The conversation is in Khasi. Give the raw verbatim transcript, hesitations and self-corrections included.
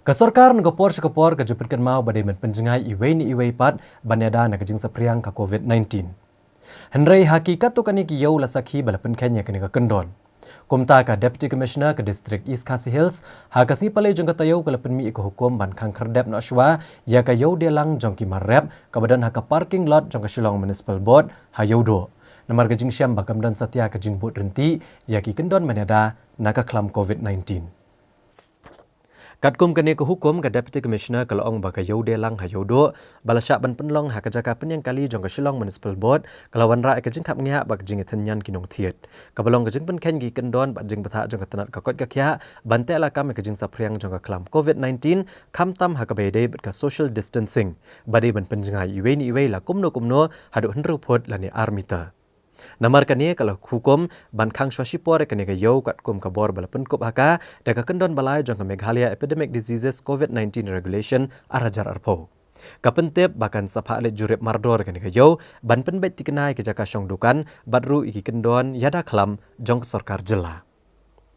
Ka sorkar na ka por sha ka por ka ju pynkynmaw ba dei ban pynjngai iwei na iwei pat ban ïada na ka jingsaphriang ka COVID nineteen. Hynrei ha ki katto katne ki ïew la sakhi ba la pynkheiñ ïa kane ka kyndon. Kumta ka Deputy Commissioner ka District East Khasi Hills, ha ka sngi Palei jong ka taïew ka la pynmih ïa ka hukum ban khang khyrdep noh shuwa ïa ka ïew dialang jong ki mar rep kaba don ha ka parking lot jong ka Shillong Municipal Board ha Ïewduh. Namar ka jingshem ba kam don satia ka jingbud ryntih ïa ki kyndon ban ïada na ka khlam COVID nineteen. Katkum kane ka hukum, ka Deputy Commissioner ka la ong ba ka ïew dialang ha Ïewduh ba la shah ban pynlong ha ka jaka pynïeng kali jong ka Shillong Municipal Board ka la wanrah ïa ka jingkhapngiah bad ka jingïatynñian ki nongthied. Kaba long ka jingpynkheiñ ki kyndon bad jingbthah jong ka tnat ka koit ka khiah ban teh lakam ïa ka jingsaphriang jong ka khlam COVID nineteen, khamtam ha kaba ïadei bad ka social distancing ba dei ban pynjngai iwei na iwei la kumno kumno haduh hynriew phut lane ar meter. Namar kane ka la hukum ban khang shuwa shipor ïa kane ka ïew katkum ka bor ba la pynkup ha ka da ka kyndon ba lai jong ka Meghalaya Epidemic Diseases COVID nineteen Regulation ar hajar arphew. Ka pyntip ba kan sa phah leit jurip mardor ïa kane ka ïew ban pynbeit thikna ïa ki jaka shong dukan bad ruh ïa ki kyndon ïada khlam jong ka sorkar jylla.